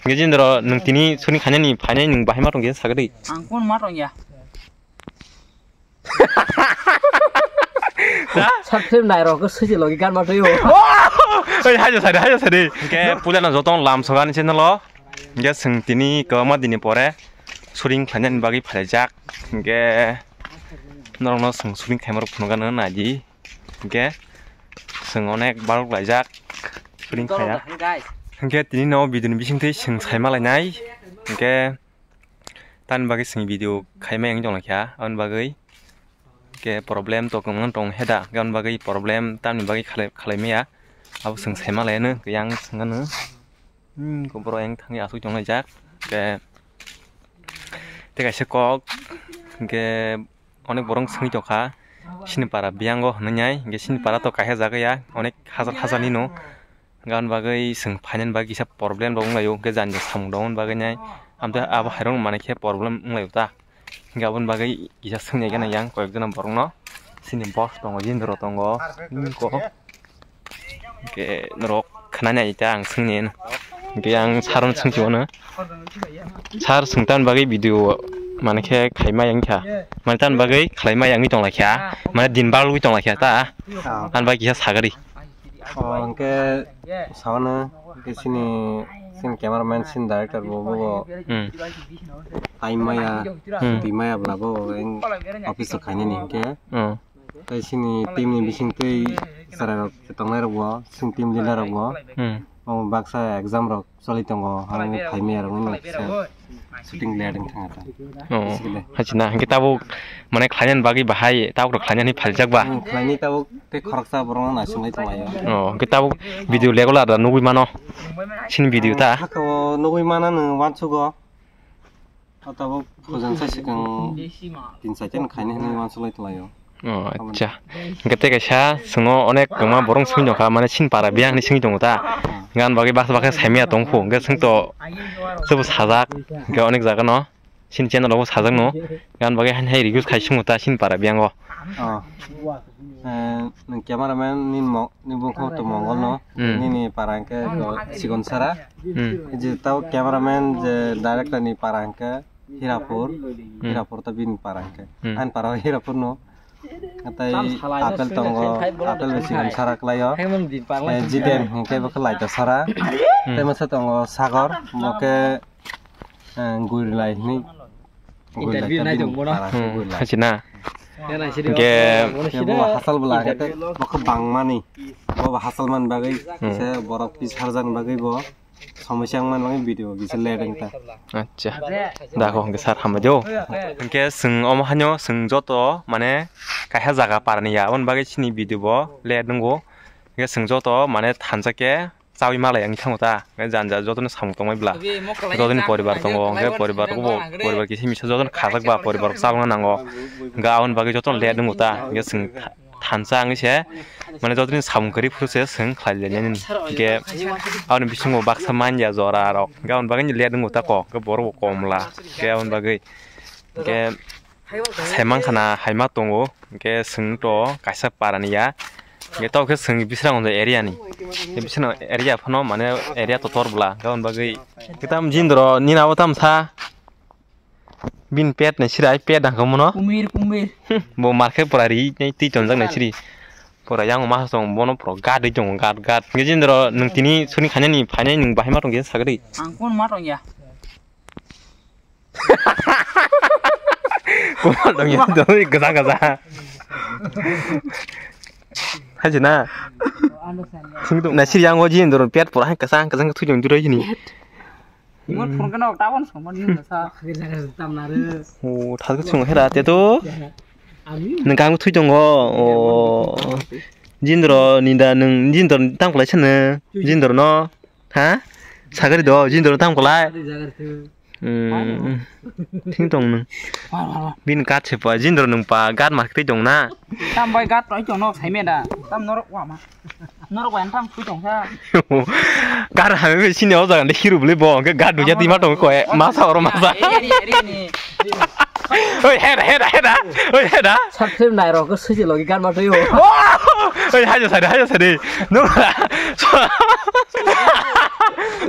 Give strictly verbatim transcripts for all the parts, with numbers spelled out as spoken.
Hingke jindro nwng tini suni khainani phainai nwng bahai ma tongkhe sakha di. Ang kun ma tongya. Subscribe nai rok sui logi gan ma twi o. Oi, hajo sadi, hajo sadi. Hingke pulano jotong lam sogani channel o. Hingke swng tini kwbangma dini pore shooting khlainani bagwi phaijak. Hingke norokno swng shooting khaima rok phunukgano naidi. Hingke swng onek barok laijak. Shooting khaina. Hingke tini no video ni bisingtwi swng saima lainai. Hingke Tamni bagwi chwng video khaima yang tonglaikha, aboni bagwi khe problem to kwbangma tong heda, aboni bagwi problem tamni bagwi khalai, khalai maya, abo chwng saima laino, yang swngano, hmm, borok yang thangwi aswk tonglaijak, khe tei kaisa kok, hwnkhe onek borok swngwi tongkha, chini para biyango hwnwi nai, hwnkhe chini para to kaisa jaga ya, onek hachal hachalni no. Hwnkhe aboni bagwi chwng phainani bagwi kisa problem rok wnglaio, hwnkhe jani jani samung rok wngmani bagwi nai. Amtwi abo hairok manwi khe problem wnglaio ta. Hwnkhe aboni bagwi kisa swngya gana yang koyek jona borokno. Chini boss tongo, jindro tongo, nini ko. Hwnkhe norok khwnani ai ta ang swngni. Hwnkhe ang sir no swngsi mano. Sir, chwng tamni bagwi video manwi khe khaima yang kha. Mane tamni bagwi khlaima yangwi tonglaikha. Mane din balwi tonglaikha ta. Ah. Tamni bagwi kisa sagari. Oh, hwnkhe saono hwnkhe chini, chini cameraman, chini director bo, bo, bo. Hmm. Time maya, Hmm. twi maya bwla bo, eng office o khainani hwnkhe. Hmm. Tei chini team ni bisingtwi chwrairok tongnai rok bo, chini team leader rok bo. Hmm. Omo baksa exam rok choli tongo, ang phaimaya rok wngkha shooting le ring thangkha. Oh, Sikile. Hachina, hwnkhe tabuk mane khlainani bagwi bahai, tabuk rok khlainani phaljak ba? Hmm, khlainai tabuk tei khoroksa borok no naisingwi tonglaio. Oh, hwnkhe tabuk video legola da nugwi mano. Chini video ta? Hakao nugwi mano nwng uansugo. O tabuk hojang sai swkang tin chaita no khainai hinwi uansuk lai tonglaio. Oh, acha. Hwnkhe tei kaisa chwngno onek kwbangma borok swngwi tongkha, mane chini para biyang hinwi swngwi tongo ta. Hwnkhe ani bagwi baksa baksa saimaya tongkhu, hwnkhe chwngto chwbo sajak, hwnkhe onek jaga no chini channel o bo sajak no, hwnkhe ani bagwi haini hai request khai swngo ta chini para biyang o. Oh. Eh, nwng cameraman ni mo-, ni bwkhao to Mongol no, Hmm. nini para hwnkhe to Sikon Sara. Hmm. Je tao cameraman je director ni para hwnkhe Hirapur, Hmm. Hirapur to bini para hwnkhe. Hmm. Ani para Hirapur no. Tei apel tongo, apel bai Sikon Sara kwlaio. Eh, Jiten hwnkhe bo khe Laita Sara. Hmm. Tei masa tongo Sagor, bo khe Eh, Gurilai hinwi. Interview nai tong bono. Hmm, hachina. Hwnkhe bo hachal bwla hwnkhe tei bo khe bangmani. Bo bo hachal man bagwi Hmm. se borok pis harjan bagwi bo somosya wngman bagwi video kisa late wngkha. Acha. Da kho hwnkhe sir hambai do. Hwnkhe chwng omo haino chwng joto mane kaisa jaga parani ya. Aboni bagwi chini video bo late wngo. Hwnkhe chwng joto mane thansa khe chawi malai wngwi thango ta, hwnkhe jani jani jotono samung tongmai bwla, jotoni poribar tongo, hwnkhe poribar rokbo, poribar kisa misa jotono khajak ba, poribar rok chabangna nango, hwnkhe aboni bagwi jotono late wngo ta, hwnkhe chwng tha-, thansa wngwi se, mane jotoni samung kwrwi phuru se chwng khlai lai nani, hwnkhe aboni bisingo baksa manya jora rok, hwnkhe aboni bagwi late wngo ta kok, hwnkhe borok bo kom la, hwnkhe aboni bagwi, hwnkhe. Sai mankha na hai ma tongo, hwnkhe chwng to kaisa para ni ya. Hwnkhe tabuk khe chwng Biswranggonj area ni. Biswrang area phano mane area totor bwla, hwnkhe aboni bagwi. Hwnkhe tamo jindro nini abo tamo sa. Bini pet ni sira ai pet hwnkhe mono. Kumir, kumir. Bo market pura ri nai twi tonjak nai siri. Pura yang ma tong bono pura gad ri tongo, gad, gad. Hwnkhe jindro nwng tini suni khainani phainai nwng bahai ma tongkhe sagri. Ang kun ma tongya. Kumal dong ya, dong gaza gaza. Haji na. Sing tu nasir yang oji indor piat pura hai kasang kasang tu jong jurai ni. Imon phone kana tabon somon ni sa. Oh, thal ka chung hera te to. Nang kang thui tongo. Oh. Jindro ninda nang jindro tang kulai sana. Jindro no. Ha? Sagari do, jindro tang kulai. Hmm. Thing tong nung. Bin gat se pa, jindro nung pa, gat ma tei tong na. Tam bai gat roi tong no, sai me da. Tam norok wa ma. Norok wa tam thui tong sa. Gat ha me sini o jaga de hiru bole bo, ke gat duja ti ma tong ko, ma sa oro ma sa. Oi, heda, heda, heda. Oi, heda. Subscribe nai rok, sui logi gan ma tui o. Oi, haja sari, haja sari. No.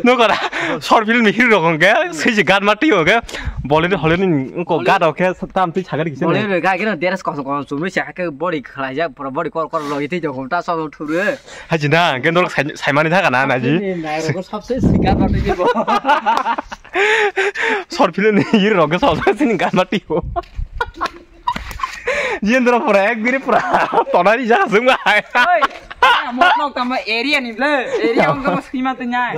Nukara, short film ni hero rok hwnkhe, siji gat ma twi hwnkhe, bolero holeni ko gat rok khe tam twi sagari kisa. Bolero ga khe dress kosom kosom chumui sa khe body khlaijak, pura body kor kor logi twi jok ta so thuru. Haji na, hwnkhe norok sai-, saimani thaka na, naji. Nairok sabse sika ma twi bo. Short film ni hero rok khe sabse sini gat ma twi. Jendra pura ek biri pura tonari ja sung ba hai. Oi, mo nok tamo area ni le, area ong tamo sima te nyai.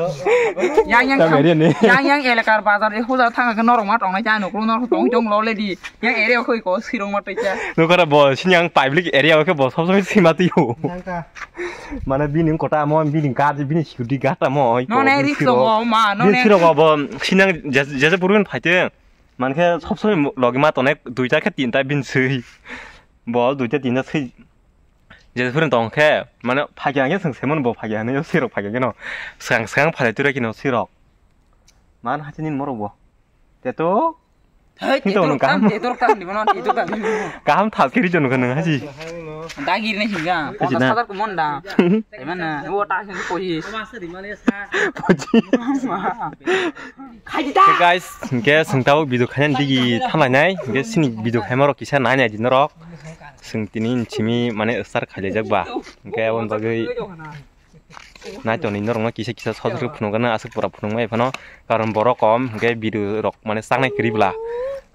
Yang yang Tam area ni. Yang yang elakar bazar e hoja thang ke norok ma tong na ja no kro norok tong tong lo le di. Yang area khoi ko sirong ma te ja. Nukara bo sini ang public area ke bo sob sob sima tiyo. Mane bini kota mo bini gadi bini security gata mo. No ne risk mo ma no ne. Sirok bo sini ang je je purun phaite. Mankhe sob somoi logi ma tongnai duita khe tinta bini swi. Bo duita tinta swi. Je phuru tong khe, mane phagya hwnkhe chwng semano bo phagya hwnwi, sirok phagya kheno. Swkang swkang phalai twi rw kheno sirok. Man hachini morok bo. Teto. Hai, Hinto teto hwnwi kaham. Tam, teto tam ni bono, teto tam ni bono. Kaham thas kiri jonu khe nwng hachi. Dagir ni hinga. Hachi na. Sadar ko mon da. Emana, wo ta hin ko hi. Pochi. Khaji ta. Hey guys, hwnkhe chwng tabuk video khainani digi thanlainai, hwnkhe chini video khaima rok kisa nai nai di norok. Chwng tini simi mane start khailaijak ba. Hwnkhe aboni bagwi nai tongni norokno kisa kisa sojak phunukgana aswk pura phunukmai phano, karon borok kom hwnkhe video rok mane chaknai kwrwi bwla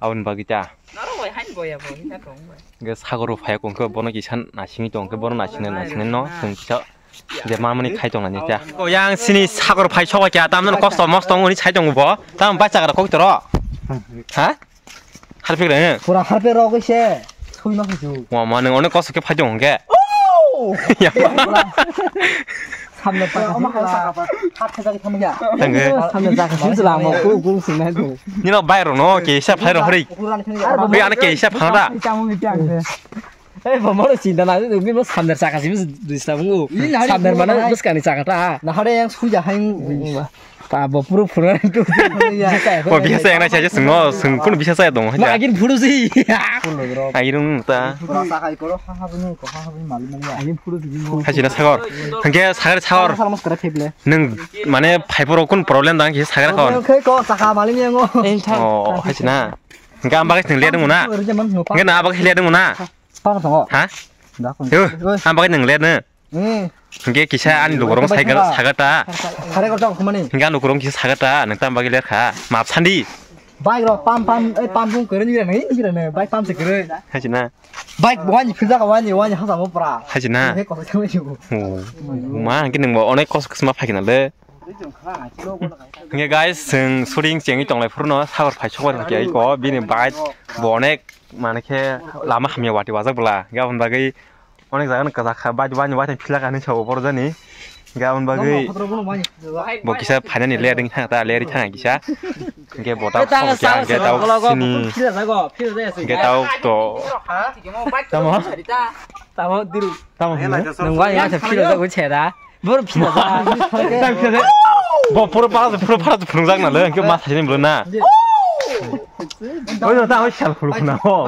aboni bagwi ta. Hwnkhe sagoro phai kongkhe bono kisa nasingwi tongkhe bono nasingnai nasingnai no chwng kisa. Je mamani khai tong ani ta. O yang sini sagor phai soba kya tam no kosto mosto ngoni sai tong bo. Tam bai chagra kok toro. Ha? Harpik re. Pura harpe rok se. Thui ma khuju. Wa ma nang onek kosto ke phai tong ke. Oh! Ya. Samne pa. Hat thajak tham ya. Tang ke. Samne jak sim sala mo ku ku sing na ku. Ni no bai ro no ke sa phai ro hari. Be ana ke sa phang da. Ei, bo moro chinta na, ni bo samner chaka simi dui sila bungu. Samner mana bwskangni chaka ta. Nahare yang suja hai. Ta bo puro phura tu. Bo bisa saya nai saja sengo, seng kono bisa saya dong. Ma agin phuru si. Agin ta. Pura sakai koro ha ha bini ko ha ha bini mali mali. Agin phuru si. Hai sina sagor. Hangke sagor sagor. Salam skara theble. Neng mane phai poro kun problem dang ki sagor kon. Oke ko chaka mali ni ngo. Oh, hai sina. Hangke ambak sing le dong na. Hangke na abak le dong na. Tamo tongo. Ha? Da kon. Yo, ang bagwi nang le no. Hmm. Hingke kisa ani lugurong sai sagata. Sare ko tong kumani. Hingke ani lugurong kisa sagata, nang tam bagwi le kha. Map sandi. Bike ro pam pam, eh, pam pung kere ni ni ni ni. Bike pam se kere. Hai sina. Bike wani phil jaga wani wani hasa mo pra. Hai sina. He ko se mo. Oh. Ma hingke nang bo onek kos kos ma phai na le. Hingke guys, chwng shooting chengwi tonglai phuru no sagor phai sokbar hingke ai ko bini bike bo onek mane khe lama hamya wati wajak bwla. Hingke aboni bagwi onek jaga no kwchak kha, bike wani wati phila kani sabo boro jani. Hingke aboni bagwi bo kisa phainani layering thang ta layering thang kisa. Hingke bo ta hingke ta sini. Hingke ta to. Tamo? Tamo diru. Tamo. Nang wani wati phila jago chera. Bor phila. Bo puro para puro para phungjak na le, hingke ma thajini bolo na. Oi no ta oi sal khulu khuna ho.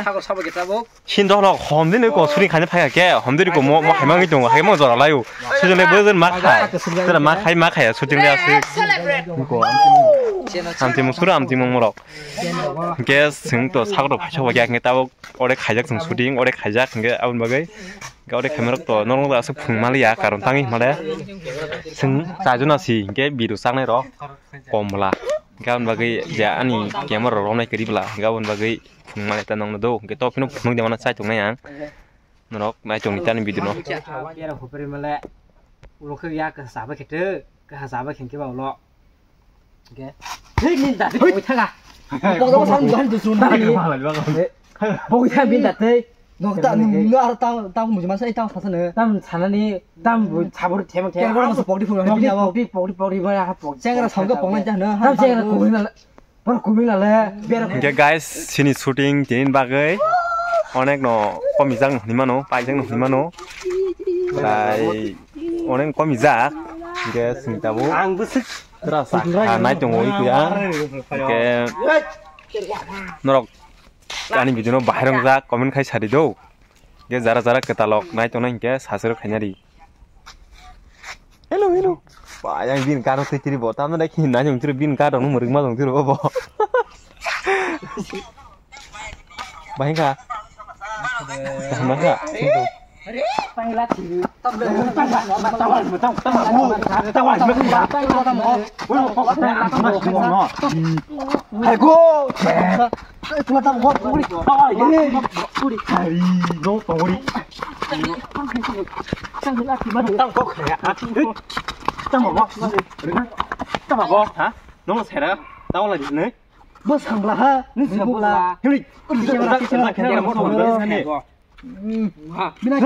Sagor sabo kita bo. Sin doh lok hom din ko suri khani phai ke, hom din ko mo mo hai mangi tongo, hai mo jora layu. Sujole bo jen ma khai. Tera ma khai ma khai shooting le ase. Ko amti mo sura amti mo morok. Hingke sing to sagor phai sok ba ya hingke ta bo. Ore khaijak chwng shooting, ore khaijak hingke aboni bagwi. Hingke ore khaima rok to norok aswk phung maliya, karon tangwi himale chwng chajuna si hingke biru chaknai rok kom bwla. Hingke aboni bagwi je ani camera rok romnai kwrwi bwla, hingke aboni bagwi phung maliya ta nongno do, hingke to phino phunuk de mano chai tongnai ang. Norok nai tongni tani video no. Ulo khe ya kasa ba khe te, kasa ba khe ba ulo. Oke. Hei, ni da, hei, thanga. Kok dong sam duhan dusun. Bo ya bin da tei. No ta ni no ar ta ta mu jima sai ta sa ne. Tam sanani, tam bu sabur thema thema. Kya bora mas pokdi phung. Pokdi, pokdi, pokdi, pokdi, ba ha pokdi. Chengra samga pokna jana. Tam chengra kuhina. Pura kubui lale, bera. Hingke guys, sini shooting tinin bagwi onek no komijak no hinwi mano, paijak no hinwi mano. Tai onek komijak, hingke sing tabuk. Ang bwswk. Tra sakha nai tongo wi kuya. Hingke norok ani video no bahai rwngjak, comment khai sadi do. Hingke jara jara kwtalok nai tongnai hingke sasero khainari. Hello, hello. Ba, yang bin karo twi tiri bo. Tamno dai khin na jong tiri bin karo no murik ma jong tiri bo. Bahai ka. Bahai ka. Tamo bo, ha? Nono sera, tamo lagi ne? Bo sangla ha, ni sangla. Himri. Bina.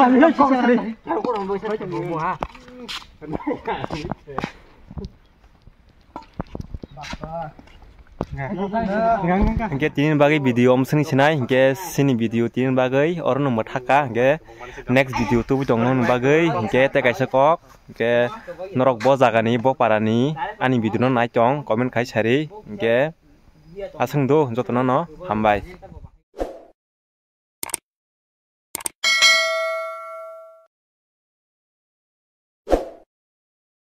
Hingke tini bagwi video omsini sinai, hingke sini video tini bagwi oro no mwthaka, hingke next video tubu tongna bagwi, hingke te kaisa kok. Hingke norok bo jagani, bo parani ani video no nai tong, comment khai sari. Hingke aswng do jotono no hambai.